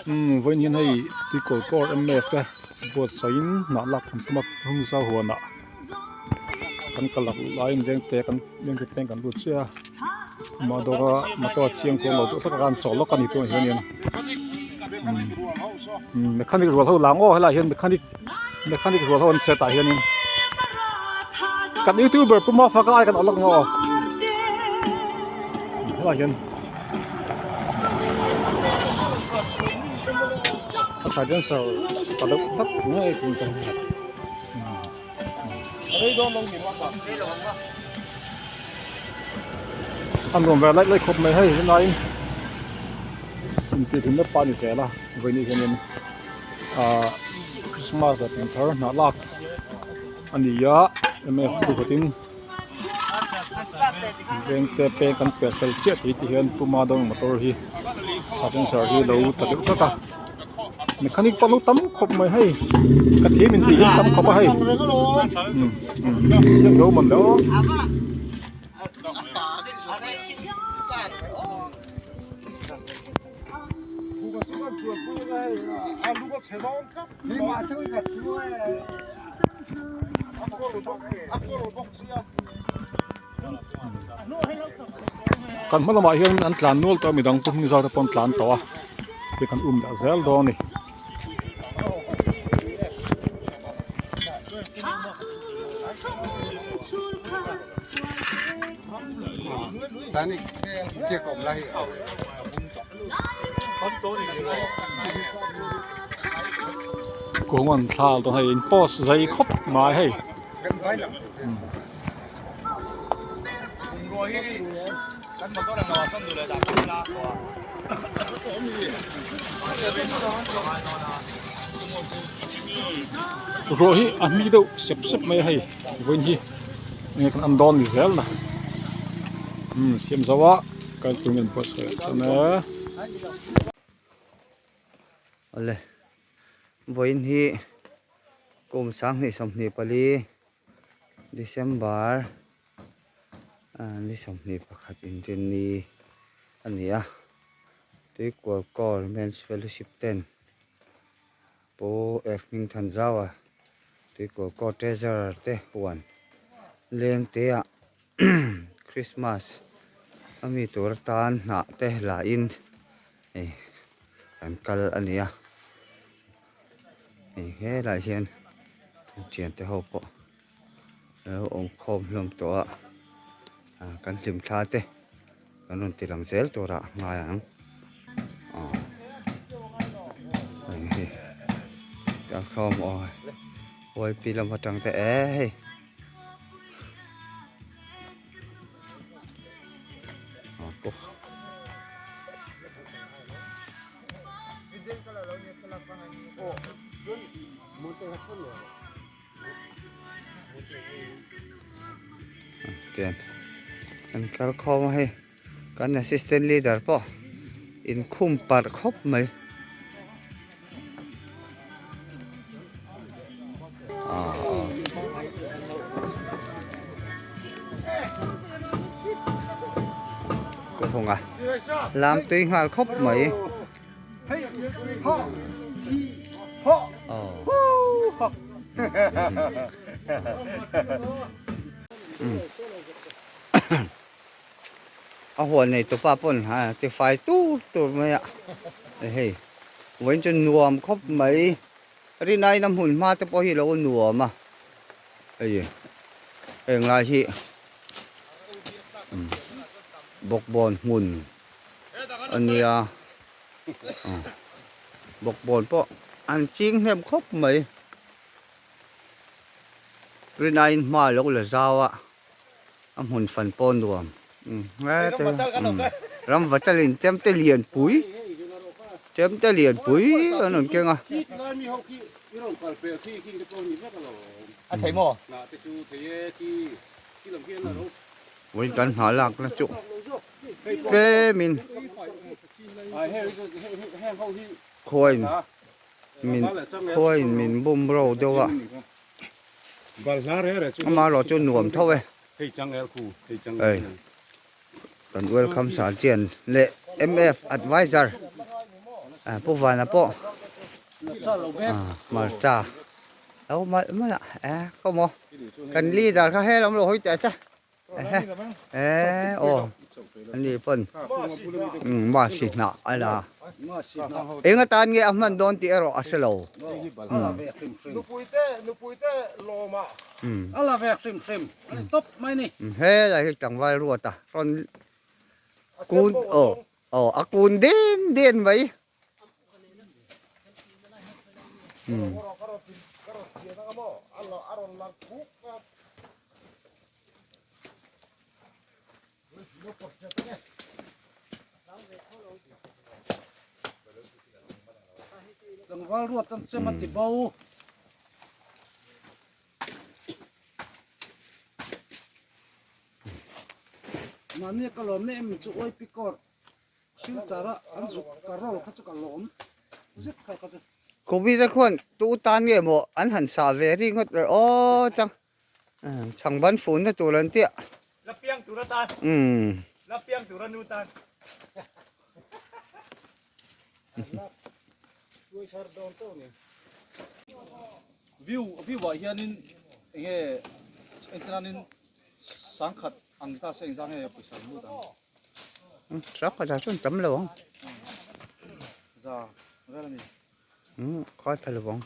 Umm vawiin hian hei tuikawl kawr mf te buatsaih in hnah lak kan tum a hung zau huanah kan kal lak laiin vengte kan vengte peng kan lut chiah a amah dawra motor a chiang kuang lo deuh hlek a khan chawl lawk a ni tunah hianin umm mechanic rual ho lang aw helaiah hian mechanic mechanic rual ho an che tah hianin kan youtuber pu mafaka ai kan awm lawk ang aw helaiah hian. A silencer ta deuh tak ngei tun chu a nuam ve laih laih khawp mai hei helaiin intihhlimna pah a ni zel a vawiin hianin ahh christmas leh kum thar hnah lak a ni a mf chu khatin. Vengte peng kan piah fel chiah tih te hian puma dawng motor hi silencer hi lo ta deuh tlat a mechanic pawh an lo tam khawp mai hei ka thiam in tih hi an tam khawp a hei umm umm siam zo man le aw. Kan hma lamah hian an tlan nual tawh a midang pawh hming zau te pawh an tlan tawh a hei kan um leh zel dawn a ni. Kawng an thla dawn hei in post zai khawp mai hei. Ruah hi a hmi deuh sep sep mai a hei vawiin hi enge kan an dawn ni zel na umm siam zo a kal tur in buatsaih a chuan e. Awle vawiin hi kum 2024 December ni 21 inrinni a ni a Tuikual Corps Men's Fellowship ten Pu F Hmingthanzaua Tuikual Corps Treasurer te huan leng te ah Christmas a mi tur atan hnah te la in hei an kal a ni a hei helaiah hian thian te ho pawh alo awm khawm hlawm tawh a kan hlim thla te kan rawn ti lang zel turah ngai ang aw hei hi kalkhawm aw yp lam atang te e hei. An kal khawm a hei kan assistant leader pawh inkhum parh khawp mai. Kawnga lam tui nghal khawp mai. A huan nei tupa pawn ha ti fai tur tur mai a hei vawiin chu nuam khawp mai rinai na hmun hma te pawh hi lo nuam a hei heng lai hi bawkbawn hmun a nia bawkbawn pawh an ching hnem khawp mai rinai hma lo la zau a. a hmun fan pawh nuam ram vatal in chemte lian pui chemte lian pui an rawn keng a. Vawiin kan hna lak na chu tlem in khuain min khuain min bum ro deuh a. Amaherawh chu nuam tho e. Hei kan welcome sir chian leh MF adviser. Pu Vana pawh hmarcha lo malh malh a e khawmaw kan leader kha helawm lo hawi teh che e aw ani pawn masi hnah a la eng atan nge a hman dawn tih erawh a hre lo helai hi tlangval ruat a rawn kun aw Aw a kun den den mai. Tlangval ruat an chem a ti bo. Mahni ka lawm na em chu oi pi kawr silchar a an zuk ka roll kha chu ka lawm zet kha ka chu. Covid a khuan tu tan nge maw an han sah ve ri ngawt le aw chang chhang ban fun na tur an tia. La piang tura tan. La piang tura nu tan. View view ah hianin enge engtilanin Sangkhat ang ta se engzah nge pawisa an lut ang? Sangkhat ah chuan tam lo ang. Za vel a ni. Khai pha lo ang.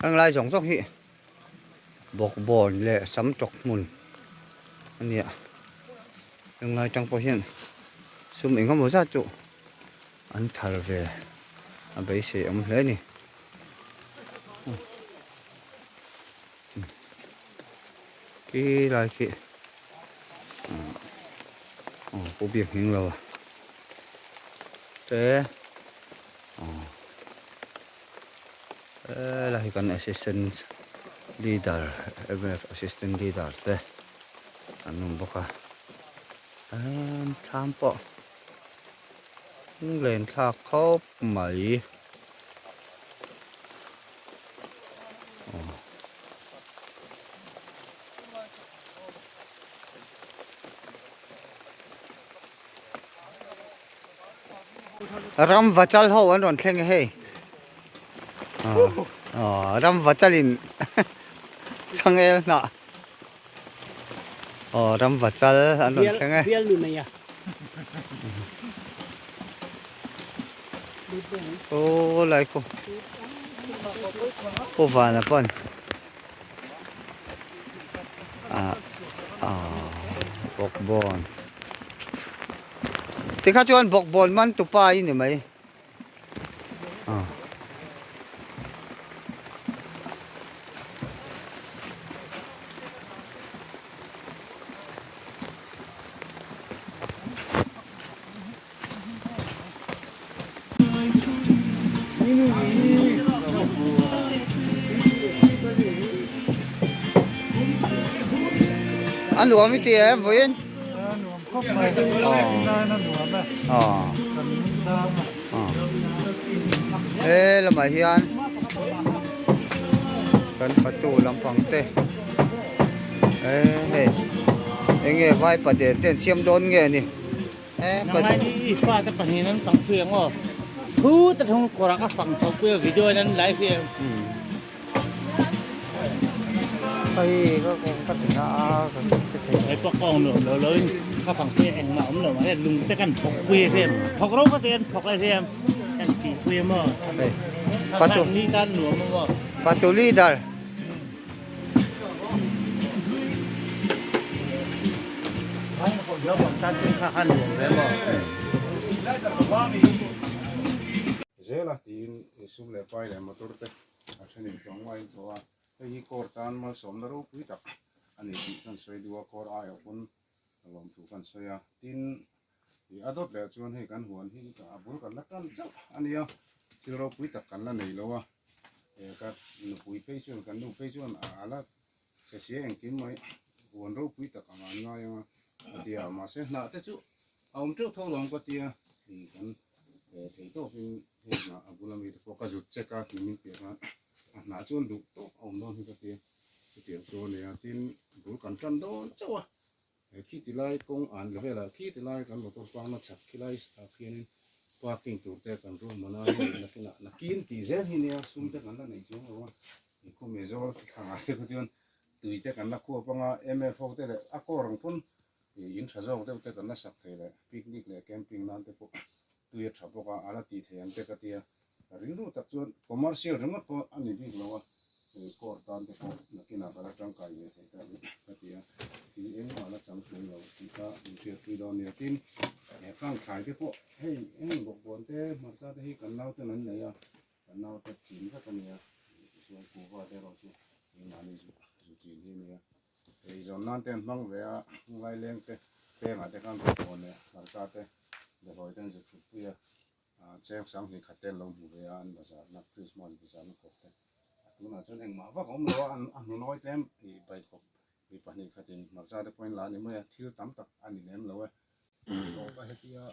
Heng lai zawng zawng hi bawkbawn leh sam tawk hmun a ni a heng lai tang pawh hian sum eng emaw zat chu an thar ve a beisei awm hle a ni. Khi lai khi aw pu biak nghing lo a te aw helai hi kan assistant leader mnf assistant leader te an awm bawk a thlam pawh len thlak khawp mai. Ram vachal ho an rawn thleng e hei aw ram vachal in changel hnah aw ram vachal an rawn thleng e. Aw lai khu Pu Vana pawn ah ah bawkbawn tikha chuan bawkbawn man tupa i ni mai ah. A nuam i ti em vawiin? A nuam khawp mai. Nan a nuam e. Kan tlang a. He lamah hian kan fatu lampang te e hei enge vai paden te an siam dawn nge ni. Nangai ni i fate pahnih an fang pui ang aw. Thu te thung kawrah ka fang tho pui a video in an live hi. Hei ka kawng ka ti na a ka ti thei. Hei pawh kawng nuam lo lo in ka fang pui a engmah awm lo mah hian lung te kan thawk pui a hriam. Thawk ro ka ti an thawk a hriam. Kan tih pui a maw. Hei fatu ni tan nuam a maw. Fatu leader. Zela tiin sum leh pai leh motor te a thenin tlawng ngaiin thaw a, hei hi court tan malsawmna ropui tak a ni tih kan sawi duh a, court aiawh pawn lawmthu kan sawi a, tin ih a dawt leh chuan hei kan huan hi a bul kan la tan chauh a nia, thil ropui tak kan la nei lo a. Ka nupui phei chuan kan nu phei chuan a la che sia engkim mai huan ropui tak ang an ngai ang a a ti a mahse hnah te chu a awm teuh tho lo ang ka ti a ih kan thei tawkin hei hnah a bula mite pawh ka zut check a hnim in piah khan a hnah chuan duh tawk a awm dawn hi ka ti a chutiang chu a ni a tin bul kan tan dawn chauh a He khi ti lai kawng an la velah khi ti lai kan motor park na chhak khi lai ah khianin parking tur te kan ruahman a hei nakinah nakin tih zel hi nia sum te kan la neih chuang lo a inkhawm zawl thlang ah te kha chuan tui te kan la khuap anga mf ho te leh a kawr ang pawn ih in tha zawk deuh te kan la sak thei leh picnic leh camping nan te pawh tui a tha bawk a a la tih thei ang te ka tia. Rilru tak chuan commercial ringawt pawh a ni bik lo a, hei court tan te pawh nakinah ka la tangkai ve thei ta ka ti a, thil engmah la chang tum lo tih kha min hriatpui dawn nia. Tin, he khang thlai te pawh hei eng bawkbawn te hmarcha te hi kan nauten an nei a, kan naute chin vek a nia, tichuan kuhva te erawh chu keimahni zu chin hi a nia. Hei zawn nan te an hmang ve a, ngaileng te pengah te khan bawkbawn leh hmarcha te behlawi te an zu thutpui a. Cheng sanghnih khat te an lo hmu ve a, an bazar na Christmas bazar na khawp te a tunah chuan engmah vak a awm lo a, a hnunawi tlem ih baikhawp mi pahnih khatin hmarcha te pawhin la a ni mai a, thil tam tak a ni lem lo e. Hlawm a hetia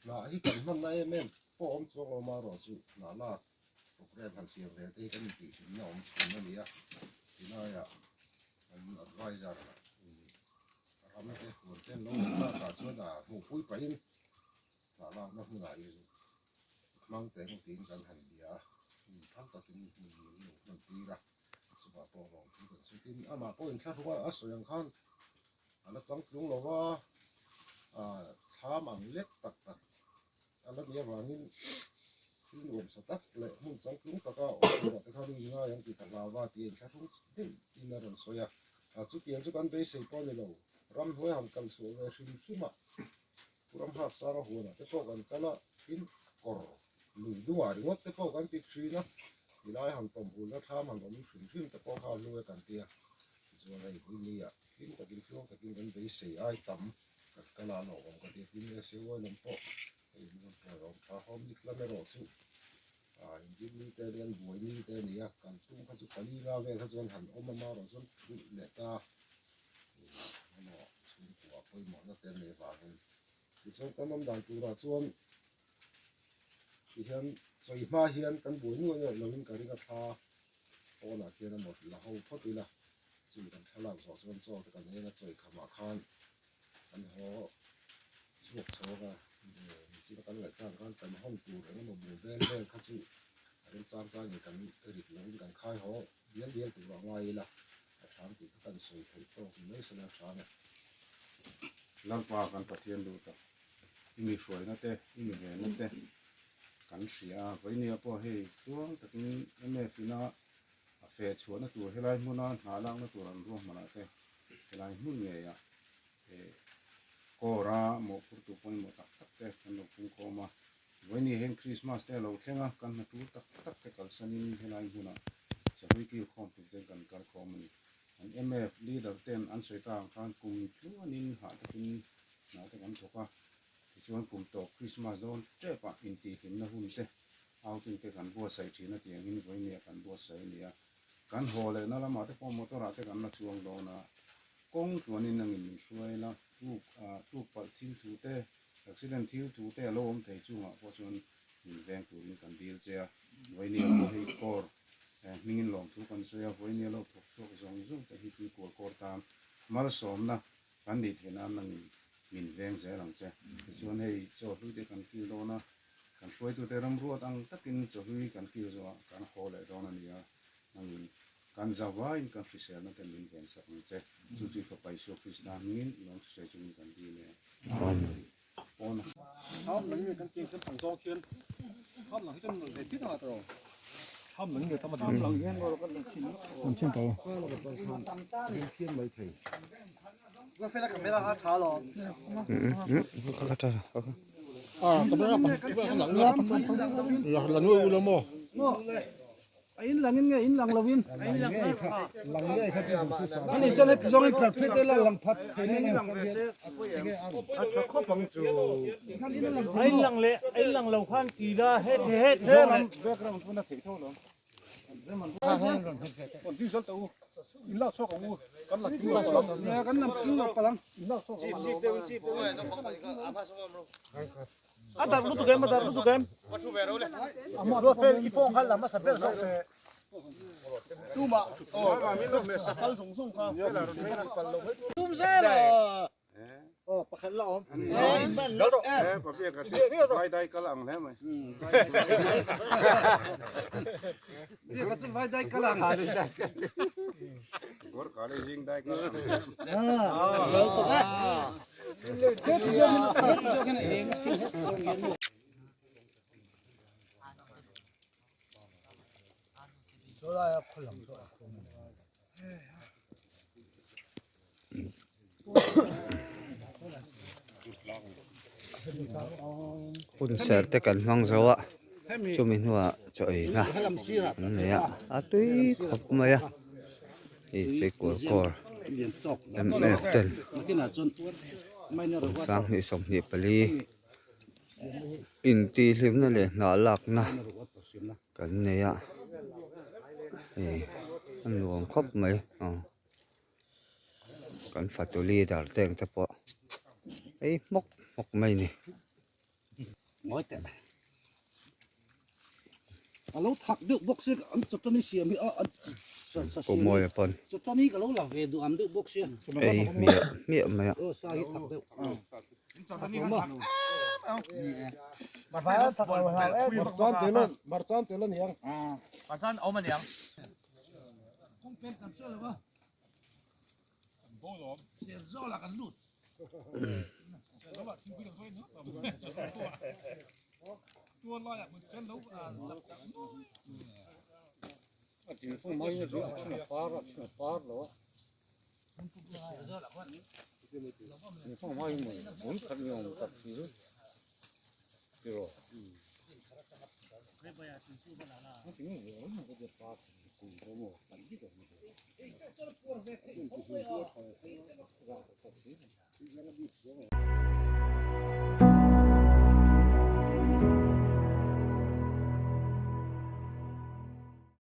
hnah hi kan hmanna em em pawh awm chuang lo ma erawh chu hnah lak program han siam ve te hi kan intihhlimna awm chhun a ni a, tilaiah kan advisor ram te huan te an lo neih bakah chuan a hmuhpui pahin Hnah lakna hmunah i hmang teh ang tiin kan han bia a, hmun phal takin hmun min lo hman tir a, chuvah pawh lawm thu kan sawi. Tin, amah pawh inthlahrung a sawi ang khan a la changtlung lo va, thlam ang lek tak tak a la nih avangin thil nuamsa tak leh hmun changtlung taka awm turah te khan i inngai ang tih ka hlau va tia inthlahrung deuh in a rawn sawi a. Chutiang chu kan beisei pawh a ni lo, ramhnuai han kal suah ve hrim hrim a. Ram hak sanga huanah te pawh kan kal a, tin kawr lui dungah ringawt te pawh kan ti thin a, tilai han tawm hulna thlam han awm hrim hrim te pawh kha a hlu e kan ti a, tichuan hei Huinia hlim takin tluang takin kan beisei ai tam kan kal a an awm ka ti a, tin SAY lam pawh hei an rawn pawi awm tha hawm dik lam erawh chu ah inrinni te ania an buai ni te a ni a, kan tum kha chu pali nga vel kha chuan han awm a marawh chuan thulh leh ta. Emaw chhungkua pawimawhna te nei vangin tichuan kan awm dan turah chuan tihian sawi hma hian kan buai nuai nuai loin ka ring a thla pawnah khian emaw la ho phawt ila chumi kan thlalak zawh chuan chaw te kan en a chawi khamah khan kan haw chhuak chhawng a nichina kan ngaihthlak khan kan hawn tur eng emaw bur vel vel kha chu a remchang changin kan rit loin kan khai haw dial dial turah ngai ila. A ṭhang tih kha kan sawi theih tawk ni mai sela a ṭhang e. Lalpa kan Pathian duh tak, i mi hruaina te, i mi venna te kan hria a, vawinia pawh hei tluang takin MF ina a feh chhuahna tur helai hmuna hna lakna tur an ruahmanah te helai hmun ngeiah Kawra mawhphurtu pawimawh tak tak te kan lo pungkhawm a, vawinia hian Krismas te a lo thleng a, kan hna tur tak tak te kalsanin helai hmunah chahui kil khawm tur ten kan kal khawm a ni. An mf leader ten an sawi ta ang khan kum tluanin hah takin hna te kan thawk a, tichuan kum tawp Krismas dawn tepah intihhlimna hun te outing te kan buatsaih thin a tiangin vawinia kan buatsaih a ni a. Kan haw lehna lamah te pawh motor ah te kan la chuang dawn a, kawng tluanin angin min hruai la, tuk ah tuk palh thil thu te, accident thil thu te a lo awm thei chungah pawh chuan min veng turin kan dil che a, vawinia pawh hei kawr hmingin lawmthu kan sawi a, vawinia lo thawk chhuak zawng zawng te hi tuikual kawr tan malsawmna kan nih theih nan nangin min veng zel ang che. Tichuan hei chaw hlui te kan kil dawn a, kan hruaitute ramruat ang takin chaw hlui kan kil zawhah kan haw leh dawn a ni a, nangin kan zavaiin kan hriselna te min ven sak ang che. Chu chu i Fapa Isua Krista hmingin lawm hrisel chungin kan dil e. Amen. Pawn a. Tham lang nge kan tiang chuan ang zawng khian tham lang hi chuan nalh ve tit anga tawh tham lang nge tam a tham lang hian An chin tawh. La nuai u la maw? A in lang in nge in lang lo in? Ani chuan heti zawng in perfect ila lang phat thei mai ang. A in lang leh a in lang lo khan ti la heti heti zawng leh. Vai dai kal ang hle mai. Vai dai kal ang. Gor ka le jing dai kal ang. Hun serh te kan hmang zo a chumi hnuah chaw ei na an nei a a tui khawp mai a hei tuikual kawr mf ten kum sanghnih 24 intihhlimna leh hnah lakna kan nei a hei a nuam khawp mai aw. Kan fatu leader te ang te pawh ei hmawk hmawk mai ni. Ngawi teh. A lo thak deuh bawk sia an chawtani siam hi a an sa Pu Mawia pawn chawtani ka lo la ve duh am deuh bawk sia. Ei hmiah hmiah mai a. Aw sa hi thak deuh. Marchan tel aniang. Marchan awm aniang.